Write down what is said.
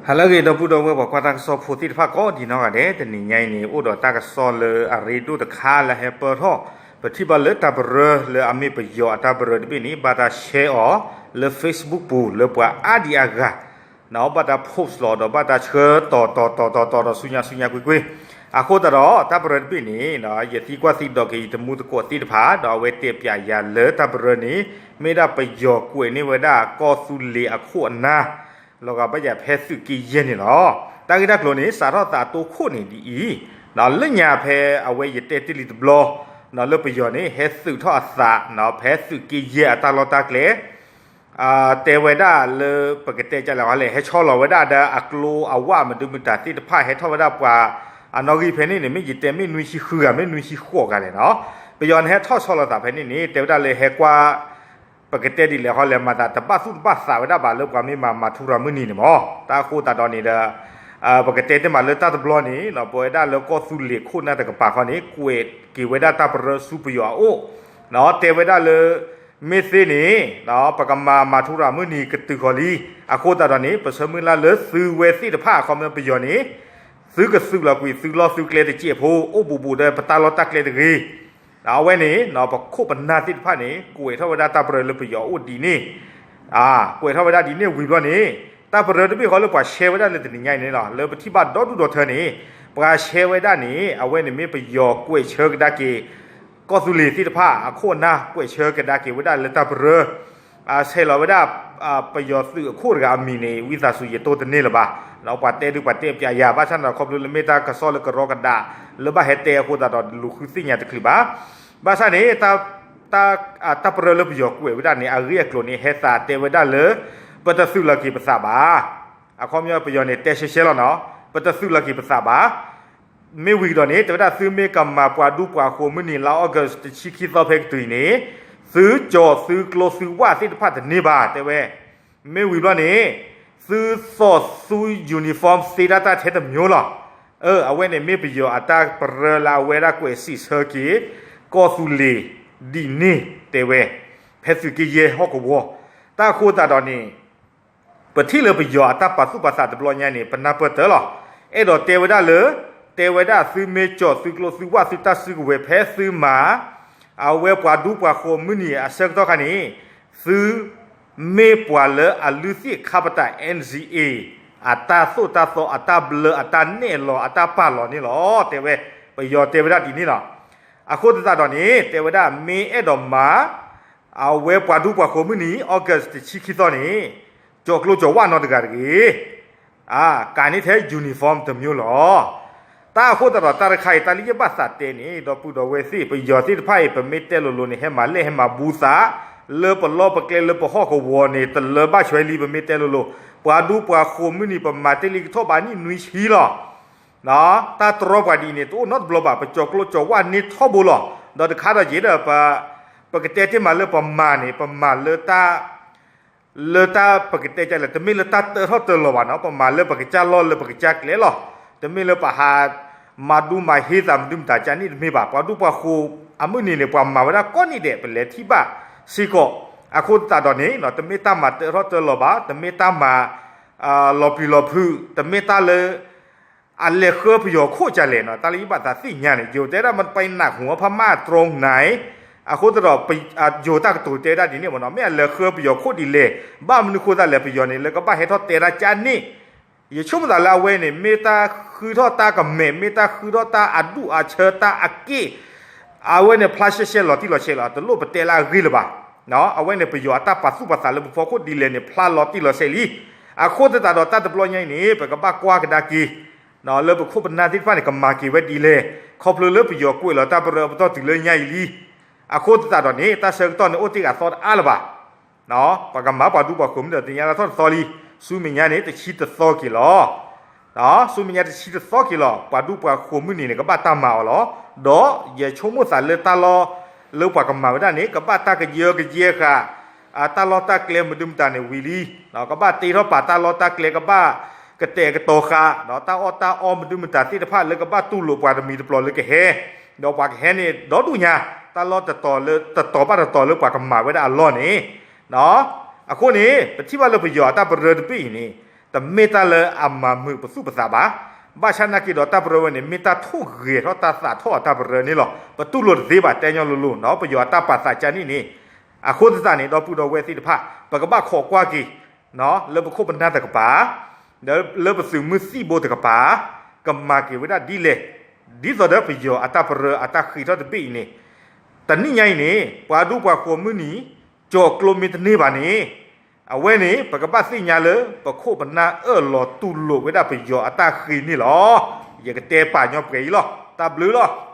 ဟါလၢအဂ့ၤ ဒီပုၢ်ဒီဝဲၢ်ပှၤကွၢ်တၢ်ကစီၣ်ဖိသ့ၣ်တဖၣ်ကိးဒံးနီၢ်ဂၤဒဲး, တနံၤညါအံၤန့ၣ် အိၣ်ဒီးတၢ်ကစီၣ်လၢအရ့ဒိၣ်တခါလၢဟဲပၢၢ်ထီၣ် ပထံၣ်ဘၣ်လၢတၢ်ပရၢလၢအမ့ၢ်ပယီၤအတၢ်ပရၢတဘ့ၣ်န့ၣ် ဘၣ်တၢ် share အီၤလၢ Facebook ပူၤလၢပှၤအါဒံအါဂၤ ဘၣ်တၢ် post လီၤဒီးဘၣ်တၢ်ဆှၢတီၤတီၤတီၤတီၤတီၤဒီးဆူညါဆူညါကွ့ၢ်ကွ့ၢ်, အဃိသတးဒီးတၢ်ပရၢတဘ့ၣ်န့ၣ် ယသံကွၢ်သံဒိးက့ၤယတံၤသကိးသ့ၣ်တဖၣ် ဒီးအဝဲတဲပၠးယၤလၢတၢ်ပရၢန့ၣ် မ့ၢ်ဒၣ်ပယီၤကွဲးန့ၢ်ဝဲဒၣ်ကီၢ်သူလ့ၤအခိၣ်အနၢ် လီၤဂာ်ဘၣ်ယၤဖဲသုးက့ယဲၢ်န့ၣ်လီၤ. တၢ်ဂ့ၢ်တၢ်ကျိၤန့ၣ် စးထီၣ်သးအတိခိၣ်န့ၣ်ဒ်အံၤ, လၢညါဖဲအဝဲယတဲတ့ၢ်လံတဘျီ လၢပယီၤန့ၣ် ဟဲသုးထီၣ်အသး ဖဲသုးက့ယဲၢ်အတၢ်လီၢ်တၢ်ကျဲ တဲဝဲဒၣ်လၢပကတဲကလဲၣ်လဲၣ် ဟဲဆီလီၤဝဲဒၣ်ဒီးအကျိအဝၣ်မဒုမတၤသ့ၣ်တဖၣ် ဟဲထီၣ်ဝဲဒၣ်ပှၤ အနီၣ်ဂံၢ်ဖဲန့ၣ်န့ၣ် မ့ၢ်ယတဲမ့ၢ်နွံဆံဃုဂၤ မ့ၢ်နွံဆံဃိးဂၤလဲၣ်နီၤ. ပယီၤန့ၣ်ဟဲထီၣ်ဆီလီၤသးဖဲန့ၣ်န့ၣ် တဲဝဲဒၣ်လၢဟဲကွၢ် ပကတဲဒ်လဲၣ်ဃီလဲၣ် မၤသးတဘၣ်သူၣ်တဘၣ်သးဝဲဒၣ်ဘၣ်လၢပှၤမ့ၢ်မၤမၤထူရၤမုၢ်နံၤန့ၣ်မး. တၢ်အဃိသတးဒီးန့ၣ်ဒီး ပကတဲတ့ၢ်မးလၢတၢ်တဘျီန့ၣ် ပဝဲဒၣ်လၢကီၢ်သူလ့ၤခိၣ်နၢ်တကပၤဃီန့ၣ် ကွဲးက့ၤဝဲဒၣ်တၢ်ပရၢဆူပယီၤအအိၣ်, တဲဝဲဒၣ်လၢ မ့ၢ်သ့န့ၣ် ပကမၤမၤထူရၤမုၢ်နံၤကတုၤဃီၤလံ. အဃိသတးဒီးန့ၣ် ပဆၢမုၢ်လၢ်လၢသုဝဲသ့ၣ်တဖၣ်အခီပညီပယီၤန့ၣ် သုကသုးလီၤကွံာ်သုလီၢ်သုကျဲတစဲးဖိ အိၣ်ဘူးဘူးဒီးပတၢ်လီၢ်တၢ်ကျဲတဂ့ၤ. အဝဲန့ၣ် ပခိၣ်ပနၢ်သ့ၣ်တဖၣ်န့ၣ် ကွဲးထီၣ်ဝဲဒၣ်တၢ်ပရၢလၢပယီၤအိၣ်ဒ်န့ၣ် ကွဲးထီၣ်ဝဲဒၣ်ဒ်န့ၣ်ဝံၤဘျီန့ၣ် တၢ်ပရၢတဘ့ၣ်ဃီလၢပှၤ share ဝဲဒၣ်လၢတနံၤညါအံၤန့ၣ်လီၤ လၢပထံၣ်ဘၣ်ဒီဒူၣ်ဒီထၢန့ၣ် ပှၤ share ဝဲဒၣ်န့ၣ် အဝဲန့ၣ်မ့ၢ်ပယီၤကွဲးဆၢကဒါက့ၤ ကီၢ်သူလ့ၤသ့ၣ်တဖၣ်အခိၣ်အနၢ် ကွဲးဆၢကဒါက့ၤဝဲဒၣ်လၢတၢ်ပရၢ ဆဲးလီၤဝဲဒၣ် ပယီၤသုးအခိၣ်တဂၤအမံၤန့ၣ် ဝံသးစူၤယတိၢ်တန့ၢ်လၢၤဘၣ်. ပှၤတဲဒုးပှၤတဲပၠးယၤ ဘၣ်ဆၣ်န့ၣ်ဒီး ခီဖျိလၢမ့ၢ်တၢ်ကစီၣ်လၢကရီကဒး လၢဘၣ်ဟဲတဲအဃိသတးဒီး လူၤဃုသ့ၣ်ညါတချုးဘၣ်. ဘၣ်ဆၣ်န့ၣ် တၢ်ပရၢလၢပယီၤကွဲးဝဲဒၣ်န့ၣ် အဂ့ၢ်အကျိၤန့ၣ် ဟဲသးတဲဝဲဒၣ်လၢ ပတသုးလီၤက့ၤပသးဘၣ်. အခီပညီပယီၤန့ၣ် တဲရှဲရှဲလီၤနီၤ ပတသုးလီၤက့ၤပသးဘၣ်. မ့ၢ်ဝံၤကဒီးန့ၣ် တဲဝဲဒၣ်သုမ့ၢ်ကမၤပှၤဒူပှၤဃိၤမုၢ်နံၤလါ August တဆံခံသီဖဲကတုၤအံၤန့ၣ် သုကၠီၤသုကျိသုဝၣ်သ့ၣ်တဖၣ်တန့ၢ်ဘၣ် တဲဝဲ. မ့ၢ်ဝံၤဘျီန့ၣ် သုသိးသု uniform သ့တၢ်တၢ်ထဲတမျိုးလီၤ. အဝဲန့ၣ်မ့ၢ်ပယီၤအတၢ်ပရၢလၢအဝဲဒၣ်ကွဲးစံးဆၢက့ၤ ကီၢ်သူလ့ၤဒ်န့ၣ် တဲဝဲ ဖဲသုးက့ယဲၢ်ဟီၣ်ကဝီၤ. တၢ်အဃိသတးဒီးန့ၣ် ပထံၣ်လၢပယီၤအတၢ်ပာ်သူၣ်ပာ်သးတဘျီညါန့ၣ် ပနၢ်ပၢၢ်တၢၢ်လီၤ. အဲၣ်ဒိးတဲဝဲဒၣ်လၢ တဲဝဲဒၣ်သုမ့ၢ်ကၠီၤသုကျိသုဝၣ်သုတၢ်စုကဝဲၤဖဲသုမၤ အဝဲပှၤဒူပှၤဃိၤမုၢ်နံၤအဆၢကတီၢ်ခါန့ၣ် သုမ့ၢ်ပှၤလၢအလုၢ်သ့ၣ်ခါပတာ် NCA အတၢ်သိၣ်တၢ်သီအတၢ်ဘျၢအတၢ်နဲၣ်လီၤအတၢ်ပာ်လီၤန့ၣ်လီၤ တဲဝဲ. ပယီၤတဲဝဲဒၣ်ဒ်န့ၣ်လီၤ. အဃိသတးဒီးန့ၣ် တဲဝဲဒၣ်မ့ၢ်အဲၣ်ဒိးမၤ အဝဲပှၤဒူပှၤဃိၤမုၢ်နံၤ August တဆံခံသီန့ၣ် ကၠီၤကျိကၠီၤဝၣ်နီတဂၤတဂ့ၤ. ကးန့ၢ်ထဲ uniform တမျိုးလီၤ. တၢ်အဃိသတးဒီးတၢ်တခါအံၤ တၢ်လၢယဘၣ်သးတဲန့ၣ် ဒီပုၢ်ဒီဝဲၢ်သ့ၣ် ပယီၤသ့ၣ်တဖၣ်အံၤ ပမ့ၢ်တဲလိၤလိၤန့ၣ် ဟဲမၤလဲၢ်ဟဲမၤဘူးသး လၢပလီၢ်ပကျဲလၢပဟီၣ်ကဝီၤန့ၣ် တလၢဘၣ်ဆွဲလံ ပမ့ၢ်တဲလိၤလိၤ ပှၤဒူပှၤဃိၤမုၢ်နံၤ ပမၤတ့ၢ်လံကထီၣ်ဘၣ်နံၣ်နွံဆံလီၤ. တၢ်တြီပှၤဒ်အံၤန့ၣ် တအိၣ်နီတဘျီဘၣ် ပကၠီၤကျိကၠီၤဝၣ်န့ၢ်ထီဘိလီၤ. ဒီးတခါဒီးယံၤဒီး ပကတဲတ့ၢ်မးလၢပမၤန့ၣ် ပမၤလၢ လၢတၢ်ပကတဲကလဲၣ် တမ့ၢ်လၢတၢ်တၢထီၣ်တၢလီၤဘၣ်နီၤ ပမၤလၢပကစၢ်လီၢ်လၢပကစၢ်ကျဲလီၤ. တမ့ၢ်လၢပဟးမၤဒူမၤဟ့သးမဒုမတၤကန့ၣ်တမ့ၢ်ဘၣ်. ပှၤဒူပှၤဃိၤအမုၢ်နံၤန့ၣ် ပှၤမၤဝဲဒၣ်ကိးနံၤဒဲး ပလဲၤထံၣ်ဘၣ်စ့ၢ်ကီး. အဃိသတးဒီးန့ၣ် တမ့ၢ်တၢ်မၤတၢထီၣ်တၢလီၤဘၣ် တမ့ၢ်တၢ်မၤ လီၤပျံၤလီၤဖုး တမ့ၢ်တၢ်လၢ အလဲၤဃၢပယီၤခိၣ်ကလဲၣ်နီၤ တၢ်လၢယဘၣ်သးသ့ၣ်ညါန့ၣ် ယိၤတဲဒၣ်မ့ၢ်ပနၢ်ဟူအဖးမၢ်တြီနၤ အဃိသတးဒီး ယိၤတၢ်ကတိၤတဲဒၣ်ဒ်န့ၣ်မ့ၢ်နီၤ မ့ၢ်အလဲၤဃၢပယီၤခိၣ်ဒ်လဲၣ် ဘၣ်မနုၤဃိသတးလဲၣ် ပယီၤန့ၣ် လၢကဘၣ်ဟဲထီၣ်တဲဒၣ်ကန့ၣ် ယဆိကမိၣ်သးလၢအဝဲန့ၣ် မ့ၢ်တၢ်ဃုထီၣ်တၢ်ကမဲာ် မ့ၢ်တၢ်ဃုထီၣ်တၢ်အဒူၣ်အဆၢတၢ်အက့ၢ် အဝဲန့ၣ်ဖျါရှဲရှဲလီၤတံၢ်လီၤဆဲးလီၤ တလိၣ်ပတဲလၢအဂ့ၢ်လၢၤဘၣ်. အဝဲန့ၣ်ပယီၤအတၢ်ပာ်သူၣ်ပာ်သးလၢပဖီခိၣ်ဒ်လဲၣ်န့ၣ် ဖျါလီၤတံၢ်လီၤဆဲးလံ. အဃိသတးဒီးတၢ်တဘျီညါအံၤန့ၣ် ပကဘၣ်ကွၢ်ကဒါက့ၤ လၢပခိၣ်ပနၢ်သ့ၣ်တဖၣ်န့ၣ် ကမၤက့ၤဝဲဒ်လဲၣ် ခီဖျိလၢပယီၤကွဲးလီၤတၢ်ပရၢအပတီၢ်တုၤလၢညါအံၤလံ. အဃိသတးဒီးန့ၣ် တၢ်ဆၢကတီၢ်န့ၣ်အိၣ်တ့ၢ်ဂၤသီတအါလၢၤဘၣ်. ပကမၤပှၤဒူပှၤဃိၤမုၢ်နံၤဒီးသ့ၣ်ညါလၢထီၣ်တသီလံ. ဆူမဲာ်ညါန့ၣ် တဆံတသီက့ၤလီၤ. ဆူမဲာ်ညါတဆံတသီက့ၤလီၤ ပှၤဒူပှၤဃိၤမုၢ်နံၤန့ၣ် ကဘၣ်တၢ်မၤအီၤလီၤ. ဒီးယဆိကမိၣ်သးလၢတၢ်လီၢ်လၢပှၤကမၤဝဲဒၣ်န့ၣ် ကဘၣ်တၢ်ကယၢကယဲဃာ် တၢ်လီၢ်တၢ်ကျဲမဒုမတၤန့ၣ်ဝံၤလံ. ကဘၣ်တ့ထီၣ်ပာ်တၢ်လီၢ်တၢ်ကျဲ ကဘၣ်ကတဲာ်ကတီၤဃာ် ဒီးတၢ်အီၣ်တၢ်အီမဒုမတၤသ့ၣ်တဖၣ်လၢကဘၣ်တူၢ်လိာ်ပှၤတမံၤတပျီၤလၢကဟဲ ဒီးပှၤကဟဲန့ၣ်ဒီဒူၣ်ညါ တၢ်လီၢ်တတီၤလၢတတီၤဘၣ်တတီၤလၢပှၤကမၤဝဲဒၣ်အလီၢ်န့ၣ်. အဃိန့ၣ် ပထံၣ်ဘၣ်လၢပယီၤအတၢ်ပရၢတဘ့ၣ်အံၤန့ၣ် တမ့ၢ်တၢ်လၢအမၤမုာ်ပသူၣ်ပသးဘၣ်. ဘၣ်ဆၣ်နာ်က့ဒီးတၢ်ပရၢဝဲန့ၣ် မ့ၢ်တၢ်ထိၣ်ဂဲၤထီၣ်တၢ်သးထီၣ်အတၢ်ပရၢန့ၣ်လီၤ. ပတူၢ်လိာ်တသ့ဘၣ် တဲညီလိၤလိၤနီၤ. ပယီၤအတၢ်ပာ်သးကါန့ၣ်န့ၣ် အဃိသတးန့ၣ် ဒီပုၢ်ဒီဝဲၢ်သ့ၣ်တဖၣ် ပကဘၣ်ခိးကွၢ်က့ၤ လၢပခိၣ်ပနၢ်တကပၤ ဒီးလၢပသုးမုၢ်သံၣ်ဘိတကပၤ ကမၤက့ၤဝဲဒၣ်ဒ်လဲၣ်, ဒ်သိးဒီးပယီၤအတၢ်ပရၢအတၢ်ဃ့ထီၣ်တဘ့ၣ်အံၤန့ၣ် တနံၣ်ညါအံၤန့ၣ် ပှၤဒူပှၤဃိးမုၢ်နံၤ ကၠီၤကျိမ့ၢ်တန့ၢ်ဘၣ်န့ၣ် အဝဲန့ၣ် ပကဘၣ်သ့ၣ်ညါလၢ ပခိၣ်ပနၢ်အၢၣ်လီၤတူၢ်လိာ်ဝဲဒၣ်ပယီၤအတၢ်ဃ့န့ၣ်လီၤ. ယကတဲပာ်ညီပှဲၤအံၤလီၤ. တၢ်ဘျုးလီၤ.